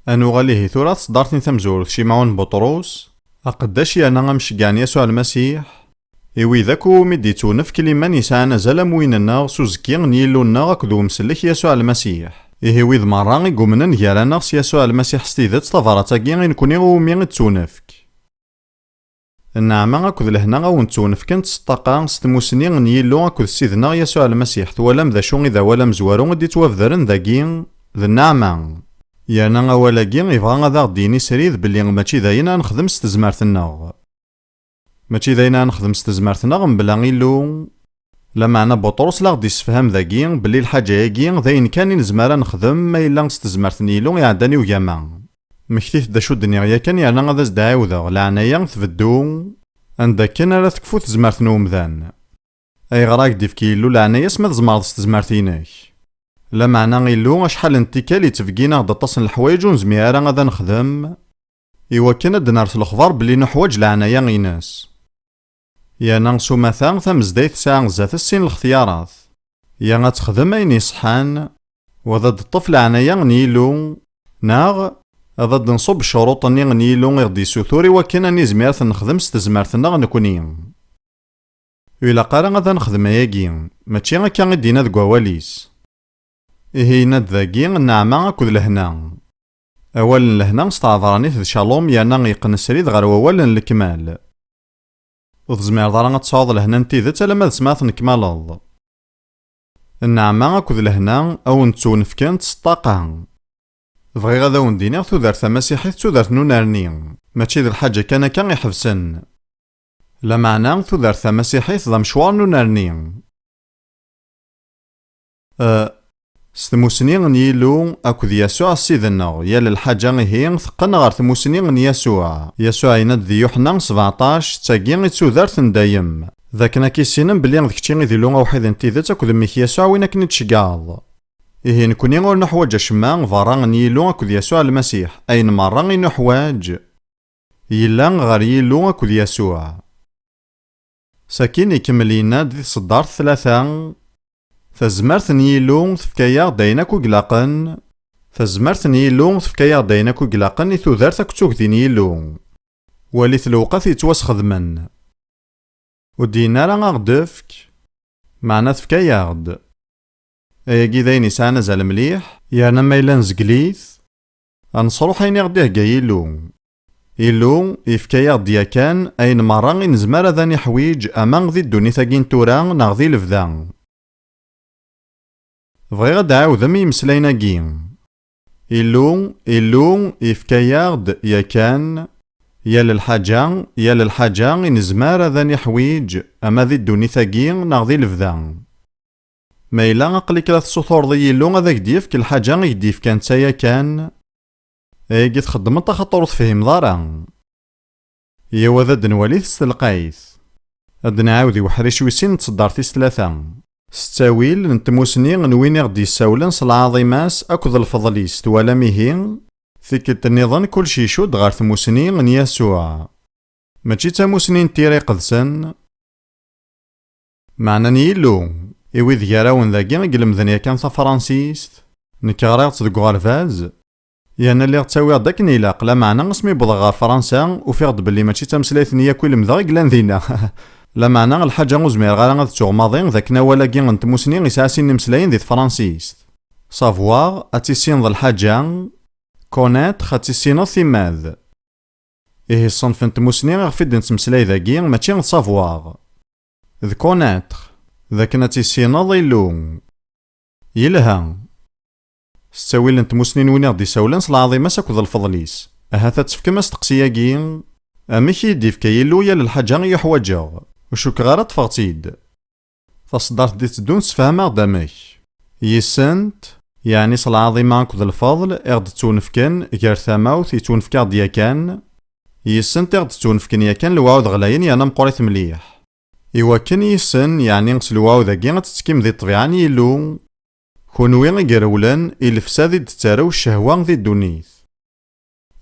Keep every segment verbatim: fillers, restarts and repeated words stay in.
Ad nuɣal ihi tura ɣer tseddart-nni tamezwarut, Cimɛun Buṭrus, aqeddac yerna amceggeɛ n Yasuɛ Lmasiḥ, i wid akk umi d-ittunefk liman yesɛan azal am win-nneɣ s uzekki n Yillu-nneɣ akked umsellek Yasuɛ Lmasiḥ. Ihi wid merra i yumnen gar-aneɣ s Yasuɛ Lmasiḥ s tidet, tabrat-agi i nekni umi i d-ttunefk. Nneɛma akked lehna a wen-ttwenfkent s ṭṭaqa, s tmusni n Yillu akked Ssid-nneɣ Yasuɛ Lmasiḥ. Twalam d acu i d awal amezwaru i d-ittwabedren dagi? D nneɛma. Yerna awal-agi yebɣa ad aɣ-d-yini srid belli mačči d ayen a nexdem s tezmert-nneɣ. Mačči d ayen a nexdem s tezmert-nneɣ mebla Illu. Lameɛna Buṭrus la ɣ-d-issefham dagi belli lḥaǧa-agi d ayen kan i nezmer a nexdem ma yella s tezmert n Yillu iɛeddan i ugama. Mmektit-d acu d-nniɣ yakan, yerna ad as-d-ɛiwdeɣ, leɛnaya tbeddu anda akken ara tekfu tezmert n umdan. Ayɣer a k-d-ifk Yillu leɛnaya-s ma tzemreḍ s tezmert-inek? Lameɛna Illu acḥal n tikkal ittbeggin-aɣ-d aṭas n leḥwayeǧ ur nezmir ara ad a-nexdem, iwakken ad d-nerr s lexbar belli nuḥwaǧ leɛnaya-ines. Yerna s umata, tamezdayt tesɛa zdat-s sin lextiyarat. Ya ad texdem ayen iṣeḥḥan, wa ad d-teṭṭef leɛnaya n Yillu, neɣ ad d-nṣubb ccuruṭ-nni n Yillu i ɣ-d-issutur iwakken ad nizmir ad t-nexdem s tezmert-nneɣ nekni. Ur ilaq ara ad nexdem ayagi, mačči akka i d-yenna deg wawal-is. Ihi yenna-d dagi nneɛma akked lehna. Awal n lehna s tɛebranit d calom, yerna yeqqen srid ɣer wawal n lekmal. Ur tezmireḍ ara ad tesɛuḍ lehna n tidet alamma d sma tennekmaleḍ. Nneɛma akked lehna a wen-ttwenfkent s ṭṭaqa. Bɣiɣ ad awen-d-iniɣ tudert tamasiḥit d tudert n unerni, mačči d lḥaǧa kan akka iḥebsen. Lameɛna tudert tamasiḥit d amecwar n unerni. Eh, s tmusni n Yillu akked Yasuɛ Ssid-nneɣ, yal lḥaǧa ihi teqqen ɣer tmusni n Yasuɛ. Yasuɛ yenna-d di Yuḥenna sbeɛṭac, d tagi i d tudert n dayem. D akken ad k-issinen belli d kečči i d Illu awḥid n tidet akked Mmi-k Yasuɛ win akken i d-tceggɛeḍ. Ihi nekni ur nuḥwaǧ acemma berra n Yillu akked Yasuɛ Lmasiḥ, ayen merra i nuḥwaǧ yella ɣer Yillu akked Yasuɛ. Sakin ikemmel yenna-d di tseddart tlata, tazmert n Yillu tefka-yaɣ-d ayen akk i ilaqen, tazmert n Yillu tefka-yaɣ-d ayen akk i ilaqen i tudert akked tugdi n Yillu. Walit lewqat yettwasxedmen. Ur d-yenni ara a ɣ-d-efk, meɛna tefka-yaɣ-d. Ayagi d ayen yesɛan azal mliḥ, yerna ma yella nezgel-it, ad nesruḥ ayen i ɣ-d-ihegga Yillu. Illu yefka-yaɣ-d yakan ayen merra i nezmer ad niḥwiǧ ama di ddunit-agi n tura neɣ di lebda. Bɣiɣ ad d-ɛawdem imeslayen-agi. Illu, Illu yefka-yaɣ-d yakan yal lḥaǧa, yal lḥaǧa i nezmer ad niḥwiǧ ama di ddunit-agi neɣ di lebda. Ma yella aql-ik la tessutureḍ i Yillu ad ak-d-yefk lḥaǧa i k-d-yefka netta yakan, ayagi txeddmeḍ axaṭer ur tefhimeḍ ara. Yaw ad d-nwali s telqayt. Ad d-nɛawed i uḥric wis sin n tseddart tis tlata. S ttawil n tmusni n win i ɣ-d-yessawlen s lɛaḍima-s akked lfeḍl-is, twalam ihi? Tikkelt nniḍen kullec icudd ɣer tmusni n Yasuɛ. Mačči d tamusni n Tira Iqedsen, meɛna n Yillu. I wid gar-awen dagi i ilemden yakan tafransist, nekk ɣriɣ-tt deg uɣerbaz, yerna lliɣ ttawiɣ-d akken ilaq, lameɛna asmi wwḍeɣ ɣer Fransa, ufiɣ-d belli mačči d tameslayt-nni akk i lemdeɣ i yellan dinna. Lameɛna lḥaǧa ur zmireɣ ara ad ttuɣ maḍi d akken awal-agi n tmusni yesɛa sin n imeslayen di tefransist. Savoir, ad tissineḍ lḥaǧa, connaître, ad tissineḍ timmad. Ihi ṣṣenf n tmusni iɣef i d-nettmeslay dagi mačči d savoir, d connaître, d akken ad tissineḍ Illu. Yelha. S ttawil n tmusni n win i ɣ-d-isawlen s lɛaḍima-s akked lfeḍl-is, ahat ad tefkem asteqsi-agi: amek i yi-d-ifka Yillu yal lḥaǧa i uḥwaǧeɣ? Ur cukkeɣ ara ṭṭfeɣ-tt-id. Taṣeddart d-iteddun tessefham-aɣ-d amek. Yis-sent, yeɛni s lɛaḍima akked lfeḍl i ɣ-d-ttwenfken gar tamawt yettwenfk-aɣ-d yakan, yis-sent i ɣ-d-ttwenfken yakan lewɛud ɣlayen yerna meqqrit mliḥ. Iwakken yis-sen, yeɛni s lewɛud-agi ad tettekkim di ṭṭbiɛa n Yillu, kunwi i irewlen i lefsad i d-tettarew ccehwa di ddunit.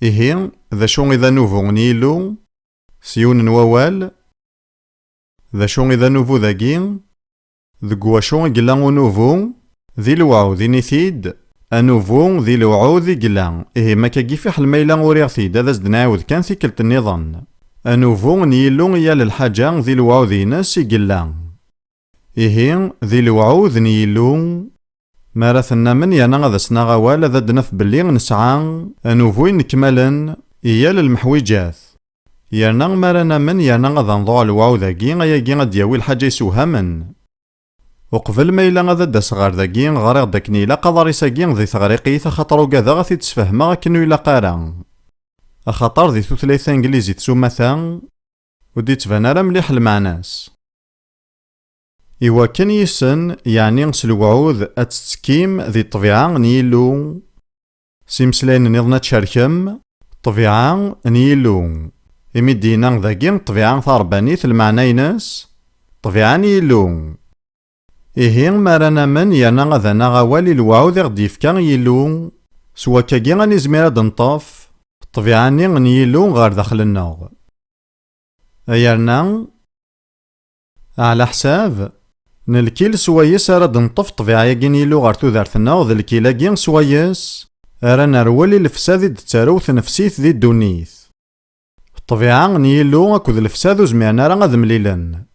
Ihi, d acu i d anubu n Yillu? S yiwen n wawal, d acu i d anubu dagi? Deg wacu i yella unubu? Di lewɛud, ini-t-id, Anubu di lewɛud i yella. Ihi, ma akka fiḥel ma yella uriɣ-t-id, ad as-d-nɛiwed kan tikkelt nniḍen. Anubu n Yillu i yal lḥaǧa di lewɛud-ines i yella. Ihi, di lewɛud n Yillu, mi ara t-namen yerna ad as-naɣ awal, ad d-naf belli nesɛa anubu inekmalen i yal lmeḥwiǧat. Yerna mi ara namen yerna ad nḍuɛ lewɛud-agi, ayagi ad d-yawi lḥaǧa yessewhamen. Uqbel ma yella ad d-aseɣ ɣer dagi, ɣriɣ-d akken ilaq aḍris-agi di teɣriqit, axaṭer ugadeɣ ad t-id-sfehmeɣ akken ur ilaq ara. Axaṭer di tutlayt tanglizit s umata, ur d-ittban ara mliḥ lmeɛna-s. Iwakken yes-sen, yeɛni s lewɛud, ad tettekkim di ṭṭbiɛa n Yillu, s imeslayen nniḍen ad tcerkem ṭṭbiɛa n Yillu. Imi d-yenna dagi ṭṭbiɛa taṛebbanit, lmeɛna-ines, ṭṭbiɛa n Yillu. Ihi, mi ara namen yerna ad naɣ awal i lewɛud i ɣ-d-yefka Yillu, s wakkagi ad nizmir ad d-neṭṭef ṭṭbiɛa-nni n Yillu ɣer daxel-nneɣ. Yerna, ɛla ḥsab, n lkil swayes ara d-neṭṭef ṭṭbiɛa-agi n Yillu ɣer tudert-nneɣ, d lkil-agi swayes ara nerwel i lefsad i d-tettarew tnefsit di ddunit. Ṭṭbiɛa n Yillu akked lefsad ur zmiren ara ad mlilen.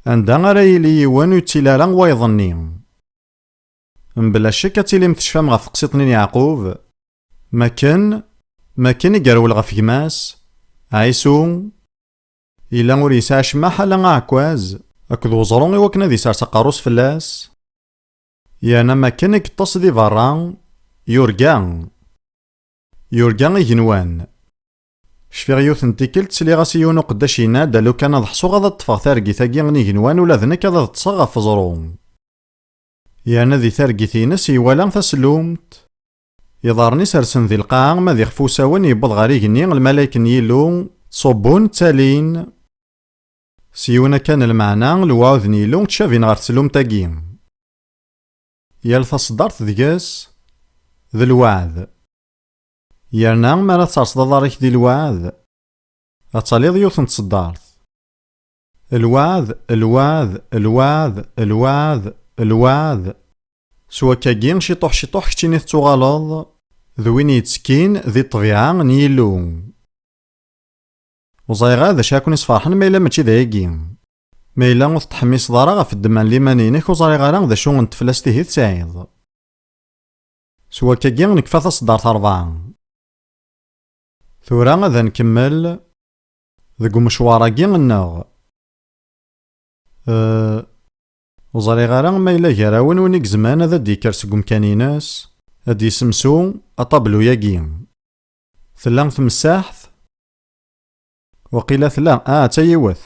Anda ara yili yiwen ur yettili ara wayeḍ-nni. Mebla ccek ad tilim tecfam ɣef teqsiṭ-nni n Yeɛqub. Makken, makken i yerwel ɣef gma-s, Ɛisu, yella ur yesɛi acemma ḥala aɛekkaz akked weẓru i wakken ad isers aqerru-s fell-as. Yerna makken i yeṭṭes di berra, yurga. Yurga igenwan. Cfiɣ yiwet n tikkelt sliɣ-as i yiwen uqeddac yenna-d, a lukan ad ḥṣuɣ ad ṭṭfeɣ targit-agi n igenwan, ula d nekk ad ṭṭseɣ ɣef uẓru. Yerna di targit-ines iwala tasellumt. Iḍarren-is rsen di lqaɛa, ma d ixef usawen yewweḍ ɣer igenni, lmalayek n Yillu ttṣubbun, ttalin. S yiwen akka n lmeɛna, lewɛud n Yillu ttcabin ɣer tsellumt-agi. Yal taṣeddart deg-s d lweɛd. Yerna mi ara tserseḍ aḍar-ik di lweɛd, ad taliḍ yiwet n tṣeddart. Lweɛd, lweɛd, lweɛd, lweɛd, lweɛd. S wakkagi, ciṭuḥ ciṭuḥ keččini tettuɣaleḍ d win yettekkin di ṭṭbiɛa n Yillu. Ur ẓriɣ ara d acu ara ken-isferḥen ma yella mačči d ayagi. Ma yella ur tettḥemmiseḍ ara ɣef ddemma n liman-inek, ur ẓriɣ ara d acu n teflest ihi tesɛiḍ. S wakkagi nekfa taṣeddart rebɛa. Tura ad nkemmel deg umecwar-agi nneɣ. Eh, ur ẓriɣ ara ma yella gar-awen win i izemren ad d-yekker seg umkan-ines, ad d-yessemsu aṭablu-agi. Tella tmessaḥt? Waqila tella. Ah, atta yiwet.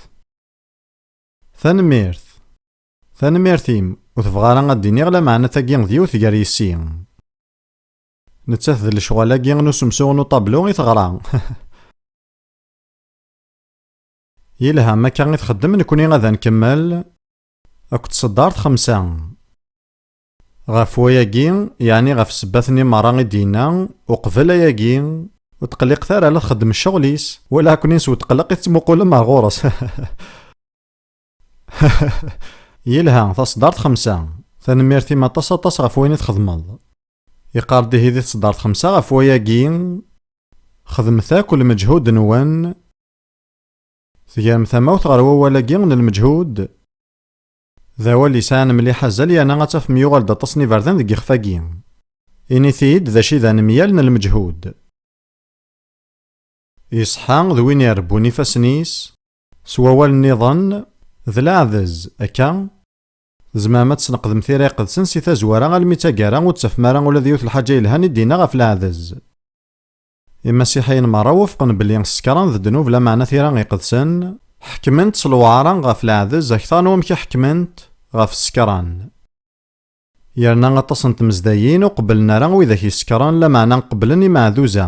Tanemmirt. Tanemmirt-im. Ur tebɣa ara ad d-iniɣ, lameɛna tagi d yiwet gar yessi. Nettat d lecɣal-agi n usemsu n uṭablu i teɣra. Yelha, ma akka i txeddem, nekni ad nkemmel akked tṣeddart xemsa. Ɣef wayagi, yeɛni ɣef ssebbat-nni merra i d-yenna, uqbel ayagi, ur tqelliqet ara, la txeddem ccɣel-is, wala akk-nni s utqelleq i tettmuqulem ar ɣur-s. Yelha, taṣeddart xemsa. Tanemmirt-im aṭas, aṭas ɣef wayen i txedmeḍ. Iqqar-d ihi di tṣeddart xemsa ɣef wayagi, xedmet akk lmeǧhud-nwen. Tegrem tamawt ɣer wawal-agi n lmeǧhud. D awal yesɛan mliḥ azal, yerna ad tafem yuɣal-d aṭas n iberdan deg yixef-agi. Init-iyi-d d acu i d anemyal n lmeǧhud. Yeṣḥa d win irebbun ifassen-is, s wawal nniḍen, d leɛdez, akka? Tzemrem ad tesneqdem Tira Iqedsen si tazwara almi d taggara ur d-tafem ara ula d yiwet lḥaǧa yelhan i d-yenna ɣef leɛdez. Imasiḥiyen merra wufqen belli ssekran d ddnub, lameɛna Tira Iqedsen ḥekment s lewɛara ɣef leɛdez akteṛ n wamek i ḥekment ɣef ssekran. Yerna aṭas n tmezdayin ur qebblen ara widak yessekran, lameɛna qebblen imeɛduza.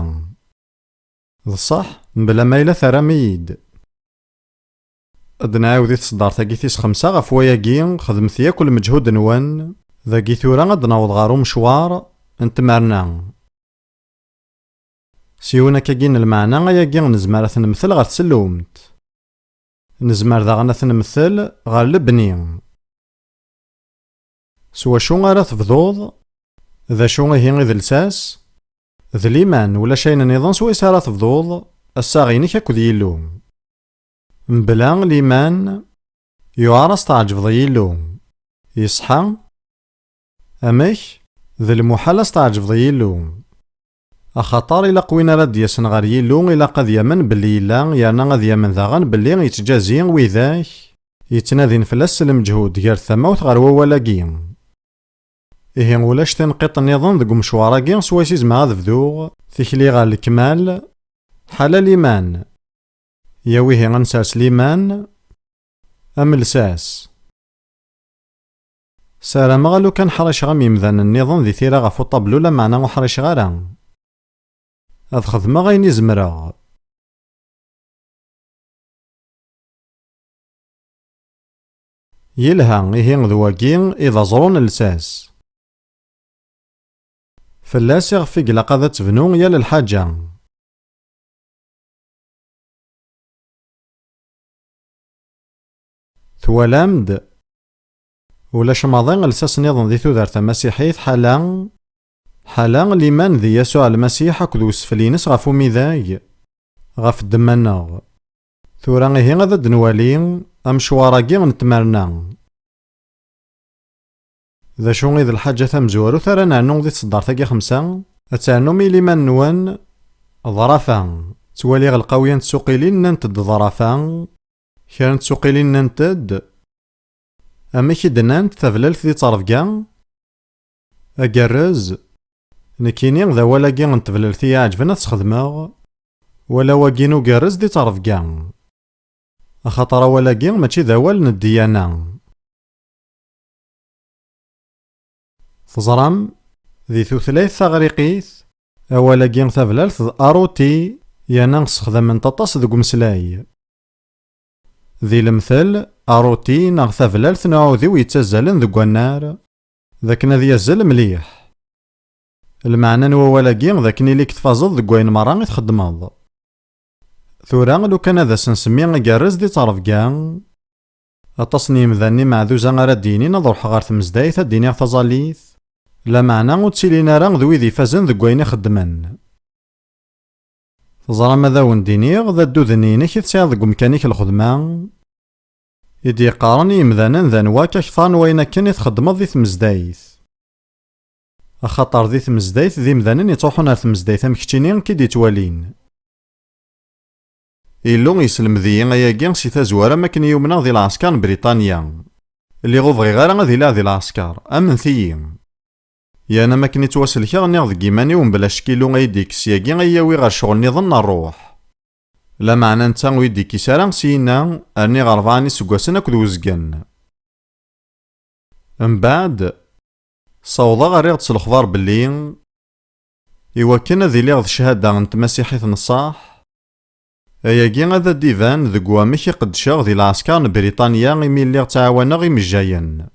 D ṣṣeḥ, mebla ma yella terram-iyi-d. Ad nɛiwed i tṣeddart-agi tis xemsa ɣef wayagi, xedmet yakk lmeǧhud-nwen, dagi tura ad naweḍ ɣer umecwar n tmerna. S yiwen akkagi n lmeɛna, ayagi nezmer ad t-nemtel ɣer tsellumt. Nezmer daɣen ad t-nemtel ɣer lebni. S wacu ara tebduḍ? D acu ihi i d lsas? D liman, ulac ayen nniḍen swayes ara tebduḍ assaɣ-inek akked Yillu. Mebla liman, yuɛer ad s-tɛeǧbeḍ i Yillu. Yeṣḥa? Amek? D lmuḥal ad s-tɛeǧbeḍ i Yillu. Axaṭer ilaq win ara d-yasen ɣer Yillu, ilaq ad yamen belli yella, yerna ad yamen daɣen belli yettjazi widak yettnadin fell-as s lmeǧhud gar tamawt ɣer wawal-agi. Ihi ulac tinqiṭ nniḍen deg umecwar-agi swayes i zemreɣ ad bduɣ tikli ɣer lekmal, ḥala liman. Yaw ihi ad nsers liman am lsas. Sarameɣ a lukan ḥriceɣ am yimdanen nniḍen di tira ɣef uṭablu, lameɛna ur ḥriceɣ ara. Ad xedmeɣ ayen i zemreɣ. Yelha, ihi d wagi i d aẓru n lsas. Fell-as iɣef i ilaq ad tebnu yal lḥaǧa. Twalam-d? Ulac maḍi lsas nniḍen di tudert tamasiḥit ḥala, ḥala liman di Yasuɛ Lmasiḥ akked usfel-ines ɣef umidag, ɣef ddemma-nneɣ. Tura ihi ad d-nwali amecwar-agi n tmerna. D acu i d lḥaǧa tamezwarut ara nernu di tseddart-agi xemsa? Ad ternum i liman-nwen ḍrafa. Ttwaliɣ lqawya n tsuqilin nnant-d ḍrafa. Kra n tsuqilin nnant-d, amek i d-nnant, tablalt di ttrebga? Agerrez, nekkini d awal-agi n teblalt i yi-iɛeǧben ad t-sxedmeɣ, wala wagi n ugerrez di ttrebga. Axaṭer awal-agi mačči d awal n ddiyana. Teẓram, di tutlayt taɣriqit, awal-agi tablalt d aruti, yerna sxedmen-t aṭas deg umeslay. Di lemtel, aruti neɣ tablalt n uɛudiw yettazzalen deg wannar, d akken ad yazzel mliḥ. Lmeɛna n wawal-agi d akken ili-k tfazeḍ deg wayen merra i txeddmeḍ. Tura, lukan ad as-nsemmi agerrez di ttrebga, aṭas n yimdanen imeɛduza ara d-yinin ad ruḥeɣ ɣer tmezdayt ad d-iniɣ taẓallit, lameɛna ur ttilin ara d wid ifazen deg wayen i xeddmen. Teẓram, ad awen-d-iniɣ, d adduden-inek i tesɛiḍ deg umkan-ik lxedma, i d-yeqqaren i yimdanen d anwa-k akteṛ n wayen akken i txeddmeḍ di tmezdayt. Axaṭer di tmezdayt, d imdanen yettruḥun ar tmezdayt am keččini i k-id-ittwalin. Illu yesselmed-iyi ayagi si tazwara mi akken i umneɣ di lɛesker n Briṭanya. Lliɣ ur bɣiɣ ara ad iliɣ di lɛesker, amnet-iyi. Yerna mi akken i ttwaselkeɣ, nniɣ deg yiman-iw mebla ccek Illu ad yi-d-ikkes syagi ad yi-yawi ɣer ccɣel nniḍen n ṛṛuḥ. Lameɛna netta ur yi-d-ikkis ara syenna, rniɣ rebɛa n yiseggasen akked uzgen. Mbeɛd, ssawḍeɣ rriɣ-d s lexbar belli, iwakken ad iliɣ d cchada n tmasiḥit n ṣṣeḥ, ayagi ad d-iban deg wamek i qeddceɣ di lɛesker n Briṭanya imi lliɣ ttɛawaneɣ imejjayen.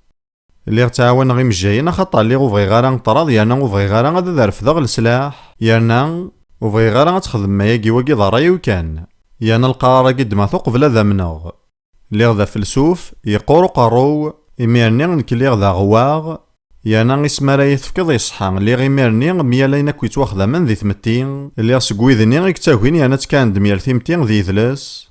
Lliɣ ttɛawaneɣ imejjayen axaṭer lliɣ ur bɣiɣ ara ṭṭrad, yerna ur bɣiɣ ara ad, ad refdeɣ leslaḥ, yerna ur bɣiɣ ara ad txedmem ayagi wagi d ṛṛay-iw kan. Yerna lqarar-agi ddmeɣ-t uqbel ad amneɣ. Lliɣ d afelsuf, yeqqur uqerru-w, imir-nni nekk lliɣ d aɣewwaɣ, yerna isem ara yi-tefkeḍ iṣeḥḥa, lliɣ imir-nni myal ayen akk yettwaxdamen di tmetti, lliɣ seg wid-nni i yettagin yerna ttkaren-d myal timetti d yidles.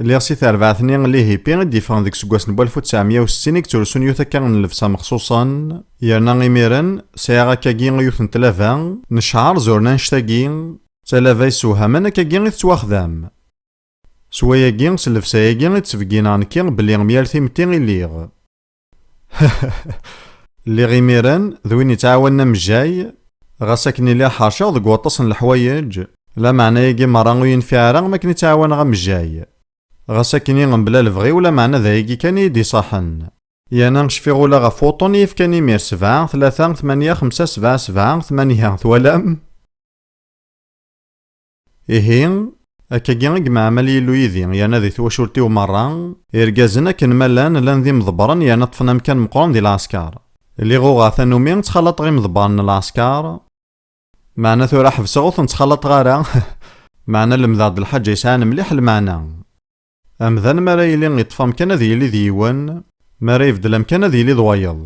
Lliɣ si terbaɛt-nni n Lihipi i d-yeffɣen deg useggas n walef u tesɛemya u settin i yettrusun yiwet akka n llebsa mexṣuṣen, yerna imiren sɛiɣ akkagi yiwet n tlaba, necɛer zurn annect-agi, d talaba yessewhamen akkagi i tettwaxdam. S wayagi, s llebsa-yagi i d-ttbeggineɣ nekki belli myal timetti i lliɣ. Lliɣ imiren d win yettɛawanen amejjay, ɣas akken iliɣ ḥerceɣ deg waṭas n leḥwayeǧ, lameɛna ayagi merra ur yenfiɛ ara am akken i ttɛawaneɣ amejjay. Ɣas akken mebla lebɣi-w, lameɛna d ayagi kan i yi-d-iṣaḥen. Yerna cfiɣ ula ɣef wuṭṭun i yefkan imir sebɛa, tlata, tmanya, xemsa, sebɛa, sebɛa, tmanya, twalam? Ihi, akkagi i yemɛamal Yillu yid-i, yerna di twacult-iw merra, irgazen akken ma llan, llan d imḍebbren yerna ṭṭfen amkan meqqren di lɛesker. Lliɣ uɣeɣ tanumi ttxalaṭeɣ imḍebbren n lɛesker, meɛna tura ḥebseɣ ur ten-ttxalaṭeɣ ara, meɛna lemdeɣ-d lḥaǧa yesɛan mliḥ lmeɛna. Amdan mi ara yili iṭṭef amkan ad yili d yiwen, Mi ara ibeddel amkan ad yili d wayeḍ.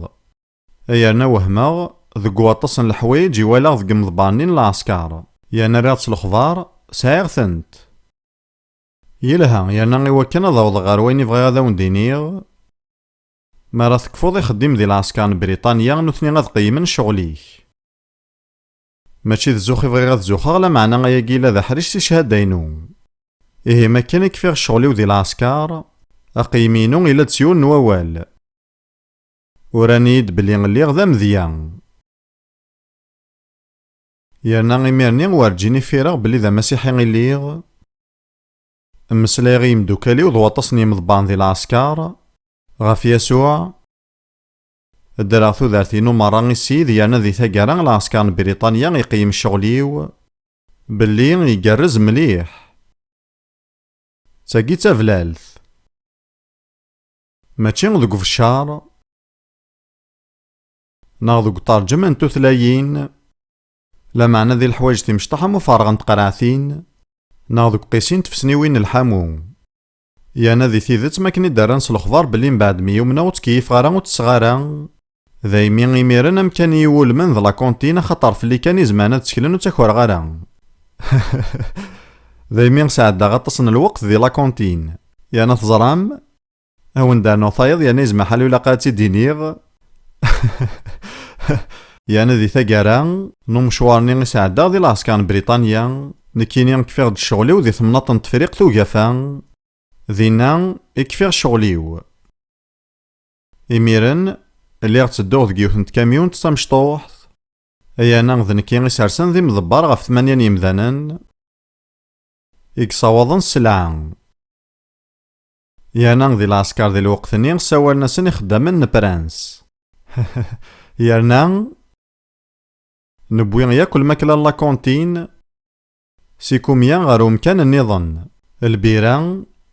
Yerna wehmeɣ, deg waṭas n leḥwayeǧ i walaɣ deg imḍebber-nni n lɛesker. Yerna rriɣ-d s lexbar, sɛiɣ-tent. Yelha, yerna i wakken ad awḍeɣ ɣer wayen i bɣiɣ ad awen-d-iniɣ, mi ara tekfuḍ ixeddim di lɛesker n Briṭanya, nutni ad qeymen ccɣel-ik. Mačči d zzux i bɣiɣ ad zuxeɣ, lameɛna ayagi yella d aḥric si cchada-inu. Ihi, makken i kfiɣ ccɣel-iw di lɛesker, aqeyyem-inu yella-d s yiwen n wawal. Uran-iyi-d belli lliɣ d amedya. Yerna imir-nni werǧin i ffireɣ belli d amasiḥi i lliɣ. Mmeslayeɣ i yimdukal-iw d waṭas n yimḍebbren di lɛesker, ɣef Yasuɛ. Ddreɣ tudert-inu merra i Ssid, yerna di taggara lɛesker n Briṭanya iqeyyem ccɣel-iw, belli igerrez mliḥ. D tagi d tablalt. Mačči deg ubeccar, neɣ deg uṭerǧem n tutlayin, lameɛna di leḥwayeǧ timecṭaḥ am uferreɣ n tqerɛtin, neɣ deg uqisi n tfesniwin n lḥamu. Yerna di tidet, mi akken i d-rran s lexbar belli mbeɛd mi umneɣ ur ttkeyyifeɣ ara, ur ttesseɣ ara, daymi imiren amkan i iwulmen d la cantine, axaṭer fell-i kan i zemren ad tteklen, ur ttakreɣ ara. Daymi sɛeddaɣ aṭas n lweqt di la cantine. Yerna teẓram, a wen-d-rnuɣ tayeḍ, yerna yezmer ḥal ilaq ad tt-id-iniɣ. Yerna di taggara n umecwar-nni i sɛeddaɣ di lɛesker n Briṭanya, nekkini kfiɣ-d ccɣel-iw di temnaḍt n Tefriqt Ugafa, dinna i kfiɣ ccɣel-iw. Imiren, lliɣ ttedduɣ deg yiwet n tkamyunt tamecṭuḥt, yerna d nekki i sersen d imḍebber ɣef tmanya n yimdanen i yessawaḍen sselɛa. Yerna di lɛesker di lweqt-nni ssawalen-asen ixeddamen n Prens. Yerna newwi yakk lmakla n la cantine, si kumya ɣer umkan nniḍen, lbira,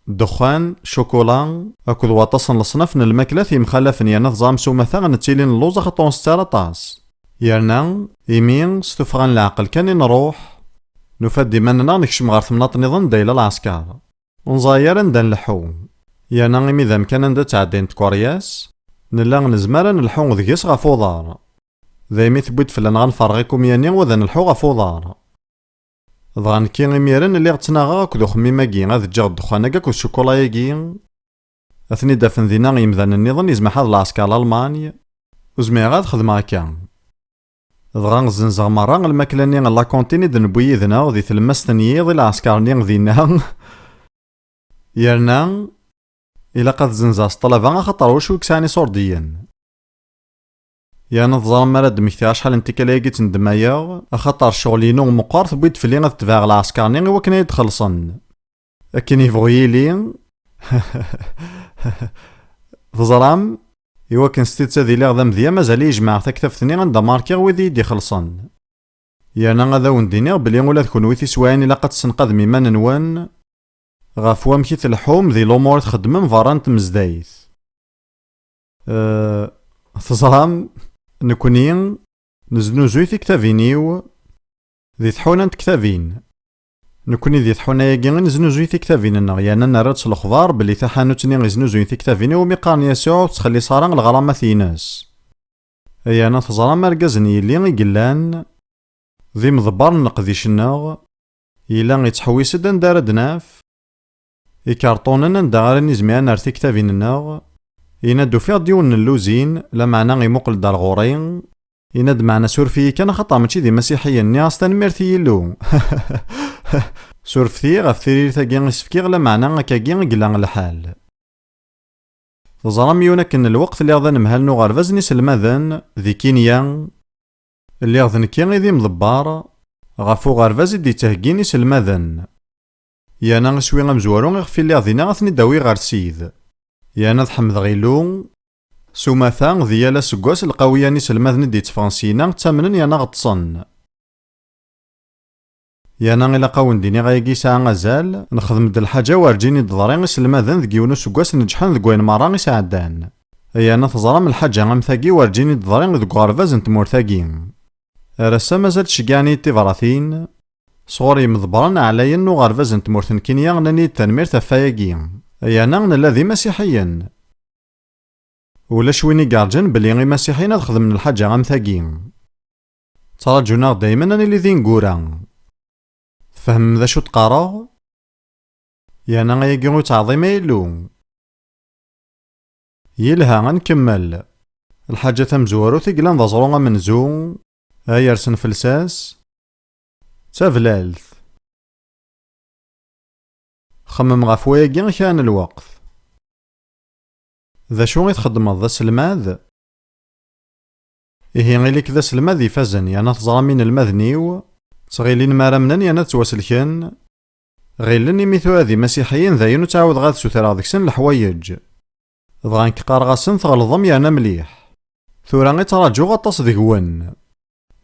ddexxan, ccukula, akked waṭas n leṣnaf n lmaklat yemxalafen, yerna teẓram s umata nettili nelluẓ axaṭer ur nsett ara aṭas. Yerna, imi, s tuffɣa n leɛqel kan i nruḥ, nufa-d iman-nneɣ nekcem ɣer temnaḍt nniḍen anda yella lɛesker. Ur neẓri ara anda nleḥḥu. Yerna imi d amkan anda ttɛeddayent tkeryas, nella nezmer ad nelḥu deg-s ɣef uḍar. Daymi tewwi-d fell-aneɣ ad nferreɣ ikumya-nni u ad nelḥu ɣef uḍar. Dɣa nekki imiren lliɣ ttnaɣeɣ akked uxemmim-agi, ad ǧǧeɣ ddexxan-agi akked ccukula-agi, ad ten-id-afen dinna yimdanen nniḍen, yezmer ad lɛesker Lalman, ur zmireɣ ad xedmeɣ akka. Dɣa zzenzeɣ merra lmakla-nni n la cantine i d-newwi yid-neɣ di tlemmast n yiḍ i lɛesker-nni dinna. Yerna ilaq ad zzenzeɣ s ṭṭlaba, axaṭer wacu i yesɛan iṣurdiyen. Yerna teẓram, mi ara d-mmektiɣ acḥal n tikkal ayagi ttnedmayeɣ, axaṭer ccɣel-inu meqqer, tewwi-d fell-i ad tebɛeɣ lɛesker-nni i wakken ad yi-d-xellṣen. Akken yebɣu yili. Teẓram, i wakken s tidet ad iliɣ d amedya, mazal-iyi jemɛeɣ taktabt-nni anda markiɣ wid i yi-d-ixellṣen. Yerna ad awen-d-iniɣ belli ula d kenwi tiswiɛin ilaq ad tessenqadem iman-nwen ɣef wamek i tleḥḥum di lumuṛ i txeddmem berra n tmezdayt. Eh, teẓram, nekni neznuzuy tiktabin-iw di tḥuna n tektabin. Nekni di tḥuna-agi i neznuzuy tiktabin-nneɣ, yerna nerra-d s lexbar belli taḥanut-nni i znuzuyen tiktabin iwumi qqaren Yasuɛ ur tettxelliṣ ara leɣramat-ines. Yerna teẓram argaz n yelli i yellan d imḍebber n leqdic-nneɣ, yella yettḥewwis-d anda ara d-naf ikarṭunen anda ara nizmi ad nerr tiktabin-nneɣ. Yenna-d ufiɣ-d yiwen n lluzin, lameɛna imuqel-d ar ɣur-i, yenna-d meɛna suref-iyi kan axaṭer mačči d imasiḥiyen. Nniɣ-as tanemmirt i Yillu. Surfet-iyi ɣef tririt-agi i s-fkiɣ, lameɛna akkagi i yella lḥal. Teẓram, yiwen akken n lweqt lliɣ d anemhal n uɣerbaz n iselmaden di Kinya. Lliɣ d nekki i d imḍebber ɣef uɣerbaz i d-yettheggin iselmaden. Yerna iswi amezwaru iɣef i lliɣ dinna ad ten-id-awiɣ ɣer Ssid. Yerna ad ḥemdeɣ Illu s umata, di yal aseggas lqawiya n iselmaden i d-yetteffɣen syenna ttamnen yerna ɣeṭṭsen. Yerna ilaq-awen-d-iniɣ ayagi yesɛa azal, nexdem-d lḥaǧa werǧin i d-teḍri iselmaden deg yiwen useggas neǧḥen deg wayen merra i sɛeddan. Yerna teẓram lḥaǧa am tagi werǧin i d-teḍri deg uɣerbaz n tmurt-agi. Ar ass-a mazal ttceggɛen-iyi-d tibratin sɣur yimḍebbren ɛlayen n uɣerbaz n tmurt n Kinya, nnan-iyi-d tanemmirt ɣef wayagi. Yerna nella d imasiḥiyen. Ulac win i yerǧan belli imasiḥiyen ad xedmen lḥaǧa am tagi. Ttraǧun-aɣ daymen ad nili d ineggura. Tfehmem d acu d-qqareɣ? Yerna ayagi ur yettɛeḍḍim a Illu. Yelha, ad nkemmel. Lḥaǧa tamezwarut i yellan d aẓru amenzu, ay yersen f lsas, d tablalt. Xemmem ɣef wayagi kra n lweqt. D acu i txeddmeḍ, d aselmad? Ihi, ili-k d aselmad ifazen, yerna teẓram inelmaden-iw ttɣilin mi ara amnen yerna ad ttwaselken, ɣilen imi tura d imasiḥiyen d ayen ur ttɛawdeɣ ad sutreɣ deg-sen leḥwayeǧ. Dɣa nekk qqareɣ-asen tɣelḍem yerna mliḥ. Tura i ttṛaǧuɣ aṭas deg-wen.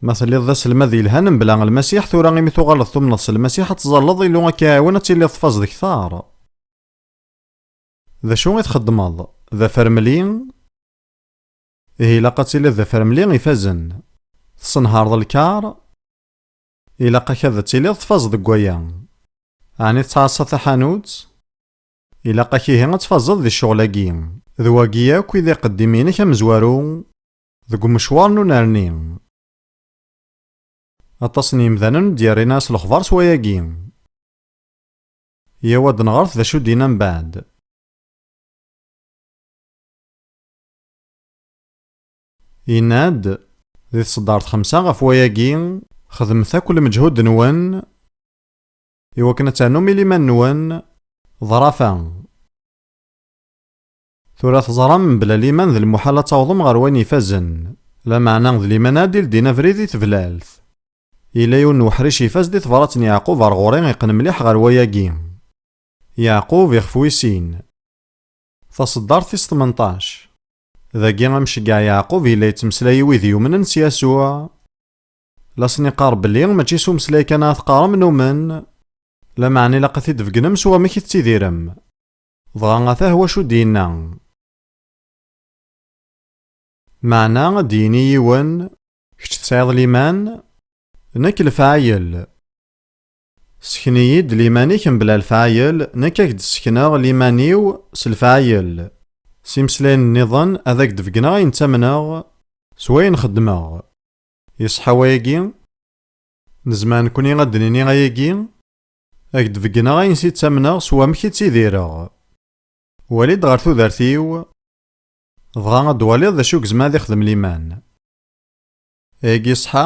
Ma telliḍ d aselmad yelhan mebla Lmasiḥ, tura imi tuɣaleḍ tumneḍ s Lmasiḥ ad tẓalleḍ Illu ad k-iɛiwen ad tiliḍ tfazeḍ kteṛ. D acu i txeddmeḍ? D afremli? Ihi ilaq ad tiliḍ d afremli ifazen. Tessenhareḍ lkar? Ilaq-ak ad tiliḍ tfazeḍ deg waya. Ɛni tettɛassaḍ taḥanut? Ilaq-ak ihi ad tfazeḍ di ccɣel-agi. D wagi akk i d iqeddim-inek amezwaru deg umecwar n unerni. Aṭas n yemdanen ur d-yerrin ara s lexbar s wayagi. Yaw ad nɣert d acu d-yenna mbeɛd. Yenna-d, di tseddart xemsa ɣef wayagi, xedmet akk lmeǧhud-nwen, iwakken ad ternum i liman-nwen, ḍrafa. Tura teẓram, mebla liman d lmuḥal ad tawḍem ɣer wayen ifazen. Lameɛna d liman ad d-ildin abrid i teblalt. Yella yiwen n uḥric ifaz di tebrat n Yeɛqub ar ɣur-i iqqen mliḥ ɣer wayagi. Yeɛqub ixef wis sin. Taṣeddart tis tmenṭac. Dagi amceggeɛ Yeɛqub yella yettmeslay i wid yumnen s Yasuɛ. La sen-iqqar belli mačči s umeslay kan ara teqqarem numen, lameɛna ilaq ad t-id-tbeggnem s wamek i tettidirem. Dɣa atah wacu d-yenna. Meɛna ad d-yini yiwen, kečč tesɛiḍ liman, nekk lefɛayel. Sken-iyi-d liman-ik mebla lefɛayel, nekk ad k-d-ssekneɣ liman-iw s lefɛayel. S imeslayen nniḍen ad ak-d-beggneɣ ayen ttamneɣ s wayen xeddmeɣ. Yeṣḥa wayagi? Nezmer nekni ad d-nini ayagi? Ad k-d-beggneɣ ayen s i ttamneɣ s wamek i ttidireɣ. Wali-d ɣer tudert-iw, dɣa ad d-twaliḍ d acu i yezmer ad ixdem liman. Ayagi ṣṣḥa?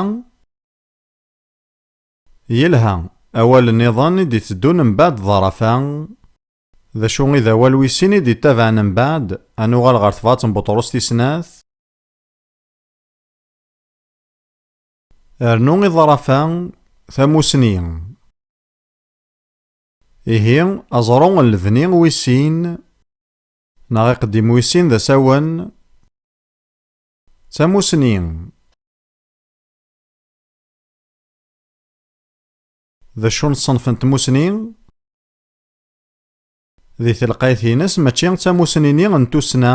Yelha, awal nniḍen i d-iteddun mbeɛd ḍrafa. D acu i d awal wis sin i d-ittabaɛen mbeɛd? Ad nuɣal ɣer tebrat n Buṭrus tis snat. Rnu i ḍrafa, tamusni. Ihi, aẓru n lebni wis sin, neɣ iqeddim wis sin d asawen, d tamusni. D acu n ṣṣenf n tmusni? Di telqayt-ines, mačči d tamusni-nni n tussna,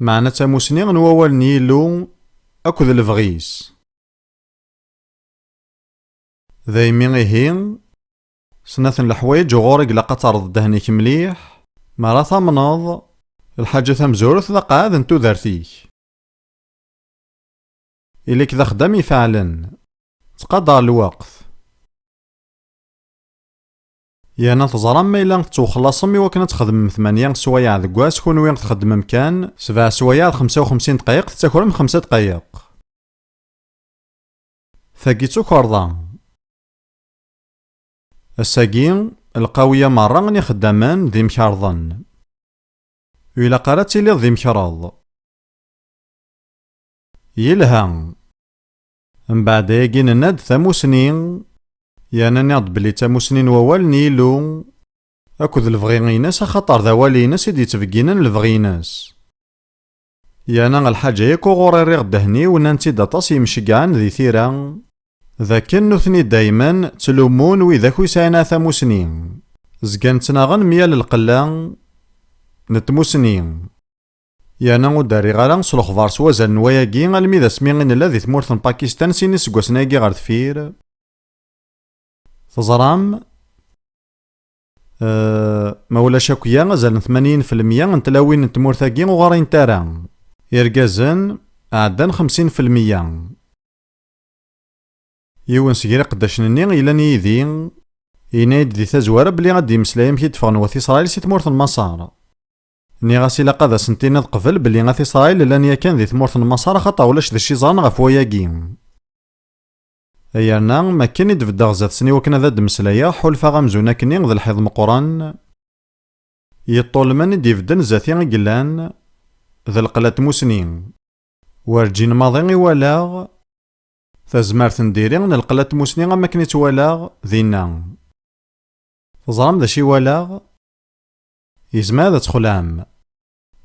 meɛna d tamusni n wawal n Yillu akked lebɣi-s. Daymi ihi, snat n leḥwayeǧ uɣur i ilaq ad terreḍ ddehn-ik mliḥ, mi ara tamneḍ, lḥaǧa tamezwarut d aqɛad n tudert-ik. Ili-k d axeddam ifeɛlen. Ttqadar lweqt. Yerna teẓram ma yella tettwaxlaṣem i wakken ad txedmem tmanya sswayeɛ deg wass, kunwi txeddmem kan sebɛa sswayeɛ d xemsa u xemsin dqayeq, tettakrem xemsa dqayeq. Tagi d tukerḍa. Ass-agi, lqawiya merra n ixeddamen d imkerḍen. Ur ilaq ara ad tiliḍ d imekreḍ. Yelha. Mbeɛd ayagi nenna-d tamusni, yerna nniɣ-d belli d tamusni n wawal n Yillu, akked lebɣi-ines, axaṭer d awal-ines i d-yettbegginen lebɣi-ines. Yerna lḥaǧa yakk uɣur i rriɣ ddehn-iw, nnan-tt-id aṭas yemceggɛen di tira, d akken nutni daymen ttlumun widak ur yesɛin ara tamusni. Zgan ttnaɣen myal lqella n tmusni. Yerna ur d-rriɣ ara s lexbar s wazal n wayagi, almi d asmi i nella di tmurt n Pakistan sin iseggasen-agi ɣer deffir. Teẓram? Eh, ma ulac akya, azal n tmanyin fi lmeyya n tlawin n tmurt-agi ur ɣrint ara. Irgazen ɛeddan xemsin fi lmeyya. Yiwen seg yiqeddacen-nni yellan yid-i, yenna-yi-d di tazwara belli ad d-yemmeslay amek i d-ffɣen wat Isṛayil si tmurt n Maṣer. Nniɣ-as ilaq ad asen-tiniḍ qbel belli at Isṛayil llan yakan di tmurt n Maṣer, axaṭer ulac d acu i ẓran ɣef wayagi. Yerna, makken i d-beddeɣ zdat-sen i wakken ad d-mmeslayeɣ, ḥulfaɣ amzun akkenni d lḥiḍ meqqren, yeṭṭulmen i d-ibedden zdat-i i yellan, d lqella n tmusni. Werǧin maḍi i walaɣ tazmert n diri n lqella n tmusni am wakken i tt-walaɣ dinna. Teẓram d acu i walaɣ? Yezmer ad txelɛem.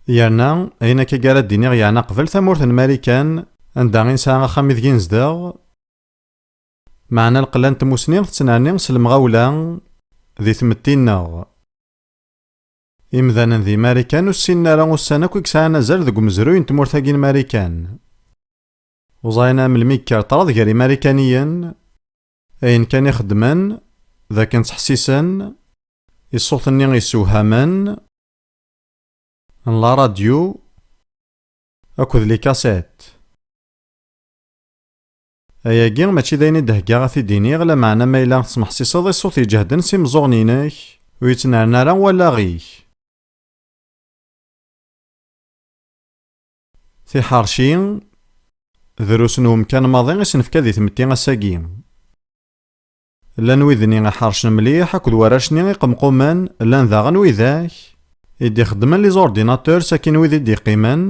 Yerna, ayen akka i ara d-iniɣ yeɛna qbel tamurt n Marikan, anda i nesɛa axxam ideg i nezdeɣ, meɛna lqella n tmusni tettnerni s lemɣawla di tmetti-nneɣ. Imdanen di Marikan ur ssinen ara ussan akk i yesɛan azal deg umezruy n tmurt-agi n Marikan. Ur ẓrin ara melmi yekker ṭṭrad gar Imarikaniyen, ayen kan i xeddmen, d akken ttḥessisen i ṣṣut-nni yessewhamen n la radio akked les cassettes. Ayagi mačči d ayen i d-heggaɣ ad t-id-iniɣ, lameɛna ma yella tesmeḥsiseḍ i ṣṣut iǧehden s imeẓẓuɣen-inek, ur yettnerni ara wallaɣ-ik. Tiḥerci, drus n umkan maḍi i s-nefka di tmetti ass-agi. Llan wid-nni iḥercen mliḥ akked warrac-nni iqemqumen, llan daɣen widak i d-ixeddmen les ordinateurs, sakin wid i d-iqqimen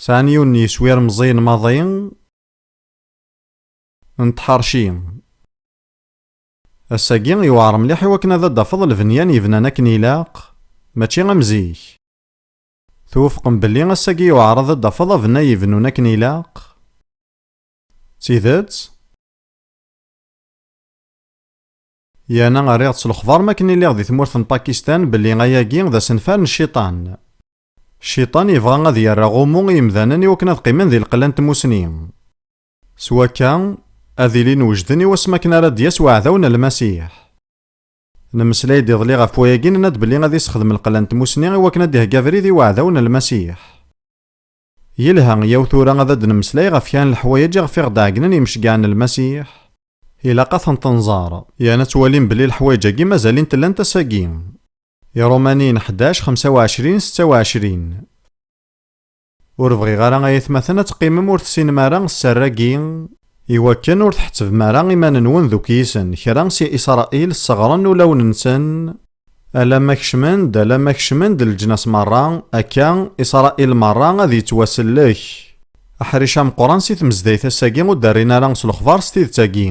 sɛan yiwen n yeswir meẓẓiyen maḍi n tḥerci. Ass-agi yewɛer mliḥ i wakken ad d-tafeḍ lebnyan yebnan akken ilaq, mačči am zik. Twufqem belli ass-agi yewɛer ad d-tafeḍ abennay ibennun akken ilaq? D tidet? Yerna rriɣ-d s lexbar makken i lliɣ di tmurt n Pakistan belli ayagi d asenfar n cciṭan. Cciṭan yebɣa ad yerr aɣummu i yemdanen i wakken ad qqimen di lqella n tmusni. S wakka, ad ilin wejden i wasmi akken ara d-yas weɛdaw n Lmasiḥ. Nemmeslay-d iḍelli ɣef wayagi, nenna-d belli ad issexdem lqella n tmusni i wakken ad d-iheggi abrid i weɛdaw n Lmasiḥ. Yelha, yaw tura ad d-nemmeslay ɣef kra n leḥwayeǧ iɣef i ɣ-d-ɛeggnen yimceggɛen n Lmasiḥ. Ilaq ad tent-nẓer, yerna ad twalim belli leḥwayeǧ-agi mazal-int llant ass-agi. Iṛumaniyen ḥdac, xemsa u ɛecrin, setta u ɛecrin. Ur bɣiɣ ara ay atmaten ad teqqimem ur tessinem ara sser-agi, iwakken ur tḥettbem ara iman-nwen deg yisen, kra si Isṛayil sseɣren ulawen-nsen, alamma kecmen-d, alamma kecmen-d leǧnas merra, akka Isṛayil merra ad yettwasellek. Aḥric ameqqran si tmezdayt ass-agi ur d-rrin ara s lexbar s tidet-agi.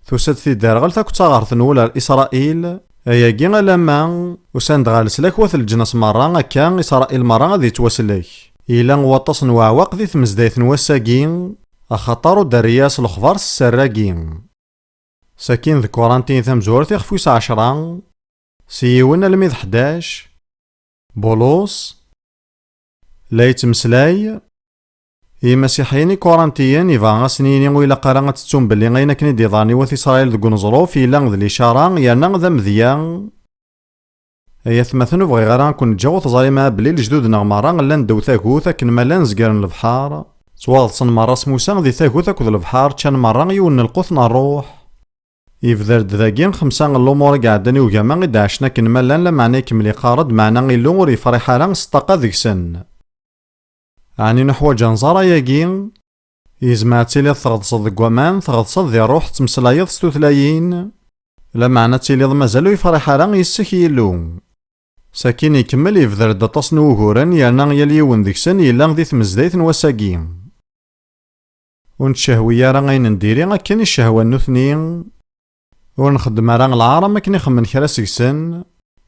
Tusa-d tidderɣelt akked taɣert n wul ar Isṛayil, ayagi alamma usan-d ɣer leslak wat leǧnas merra, akka Isṛayil merra ad yettwaslek. Yella waṭas n weɛwaq di tmezdayt n wass-agi, axaṭer ur d-terri ara s lexbar s sser-agi. Sakin deg Kurantiyen tamezwarut ixef wis ɛecra, si yiwen almi d ḥdac, Bulus la yettmeslay i yimasiḥiyen ikurantiyen, yebɣa ad sen-yini ur ilaq ara ad tettum belli ayen akken i d-iḍran i wat Isṛayil deg uneẓruf yella d licara yerna d amedya. Ay atmaten, ur bɣiɣ ara ad ken-ǧǧeɣ ur teẓrim ara belli lejdud-nneɣ merra llan ddaw tagut akken ma llan zegren lebḥer, ttwaḍsen merra s Musa di tagut akked lebḥer, ččan merra yiwen n lqut n ṛṛuḥ. Yebder-d dagi xemsa n lumuṛ i iɛeddan i ugama i d-ɛacen akken ma llan, lameɛna ikemmel iqqar-d, meɛna Illu ur yefṛiḥ ara s ṭṭaqa deg-sen. Ɛni nuḥwaǧ ad nẓer ayagi? Yezmer ad tiliḍ tɣeḍseḍ deg waman, tɣeḍseḍ di ṛṛuḥ, tettmeslayeḍ s tutlayin, lameɛna ad tiliḍ mazal ur yefṛiḥ ara yis-k Yillu. Sakin ikemmel yebder-d aṭas n wuguren, yerna yal yiwen deg-sen yella di tmezdayt n wass-agi. Ur nettcehwi ara ayen n diri akken i ccehwan nutni. Ur nxeddem ara lɛar am akken i xemmen kra seg-sen.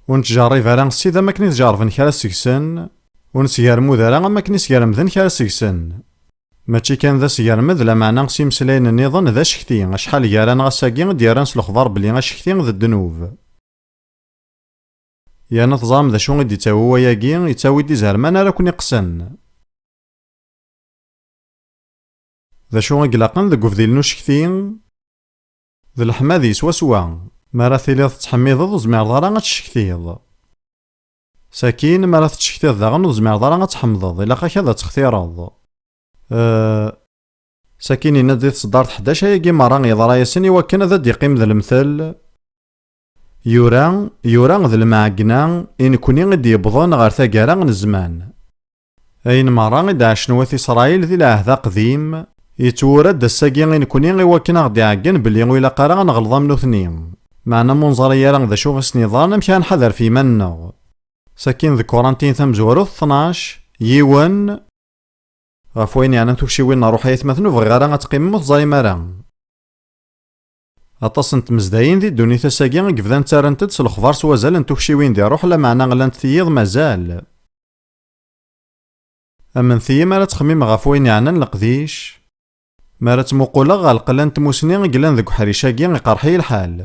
Ur nettjerrib ara ssid am akken i tjerrben kra seg-sen. Ur nesgermud ara am akken i sgermden kra seg-sen. Mačči kan d asgermed, lameɛna s imeslayen nniḍen d acekti, acḥal gar-aneɣ ass-agi i d-yerran s lexbar belli acekti d ddnub. Yerna teẓram d acu i d-yettawi wayagi? Yettawi-d izerman ara ken-iqqsen. D acu i ilaqen deg ubdil n ucekti? D leḥmadi swaswa. Mi ara tiliḍ tettḥemmideḍ, ur tezmireḍ ara ad tcektiḍ. Sakin, mi ara tettcektiḍ daɣen, ur tezmireḍ ara ad tḥemdeḍ, ilaq-ak ad textireḍ. Eh, sakin yenna-d di tseddart ḥdac, ayagi merra yeḍra-yasen i wakken ad d-iqqim d lemtel. Yura, yura d lemɛegna i nekni i d-yewwḍen ɣer taggara n zzman. Ayen merra i d-ɛacen wat Isṛayil di lɛehd aqdim, yettwura-d ass-agi i nekni i wakken a ɣ-d-iɛeggen belli ur ilaq ara ad neɣleḍ am nutni. Meɛna ma ur neẓri ara d acu i sen-yeḍran, amek ara nḥader f yiman-nneɣ? Sakin deg Kurantiyen tamezwarut tnac, yiwen, ɣef wayen yeɛnan tukciwin n ṛṛuḥ ay atmaten, ur bɣiɣ ara ad teqqimem ur teẓrim ara. Aṭas n tmezdayin di ddunit ass-agi i yebdan ttarrant-d s lexbar s wazal n tukciwin di ṛṛuḥ, lameɛna llant tiyiḍ mazal. Am netta mi ara ttxemmimeɣ ɣef wayen yeɛnan leqdic, mi ara ttmuquleɣ ɣer lqella n tmusni i yellan deg uḥric-agi, iqerḥ-iyi lḥal.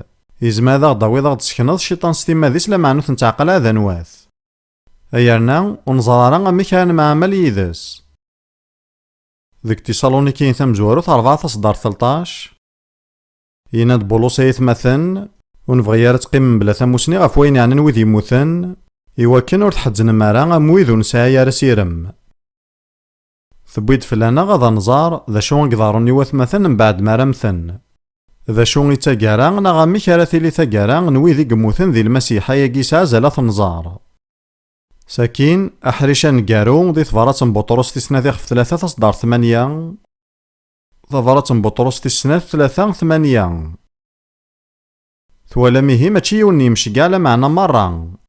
Yezmer ad aɣ-d-tawiḍ, ad aɣ-d-tessekneḍ cciṭan s timmad-is, lameɛna ur t-nettɛeqqal ara d anwa-t. Ay yerna ur neẓri ara amek ara nemɛamal yid-s. Deg Tiṣalunikiyen tamezwarut rebɛa taṣeddart tleṭṭac, yenna-d Bulus ay atmaten, ur nebɣi ara ad teqqimem mebla tamusni ɣef wayen yeɛnan wid yemmuten, i wakken ur tḥezznem ara am wid ur nesɛi ara asirem. Tewwi-d fell-aneɣ ad nẓer d acu i iḍerrun i watmaten mbeɛd mi ara mmten. D acu i d taggara neɣ amek ara tili taggara n wid i yemmuten di Lmasiḥ, ayagi yesɛa azal ad t-nẓer. Sakin, aḥric aneggaru di tebrat n Buṭrus tis snat ixef tlata taṣeddart tmanya, tabrat n Buṭrus tis snat tlata tmanya. Twalam ihi mačči yiwen n yimceggeɛ lameɛna merra.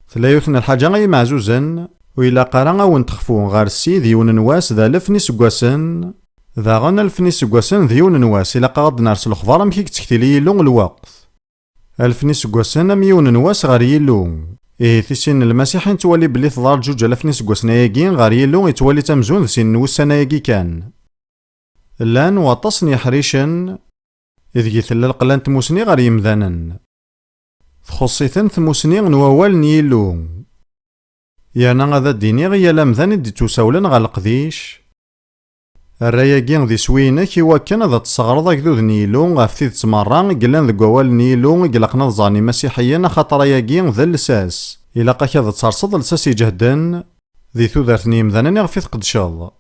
Tella yiwet n lḥaǧa ay imeɛzuzen, ur ilaq ara ad wen-texfu ɣer Ssid yiwen n wass d alef n iseggasen, daɣen alef n iseggasen d yiwen n wass, ilaq-aɣ ad ners lexbar amek i yettektili Yillu lweqt. Alef n iseggasen am yiwen n wass ɣer Yillu. Ihi tisin n Lmasiḥ i nettwali belli teḍra-d juj alaf n iseggasen ayagi ɣer Yillu, yettwali-tt amzun d sin n wussan ayagi kan. Llan waṭas n yeḥricen ideg tella lqella n tmusni ɣer yemdanen. Txuṣṣ-iten tmusni n wawal n Yillu. Yerna ad d-iniɣ i yal amdan i d-ittusawlen ɣer leqdic, err ayagi d iswi-inek i wakken ad tesseɣreḍ agdud n Yillu ɣef tidet merra i yellan deg wawal n Yillu i ilaqen ad ẓren imasiḥiyen, axaṭer ayagi d lsas. Ilaq-ak ad terseḍ lsas iǧehden di tudert n yemdanen iɣef i tqeddceḍ.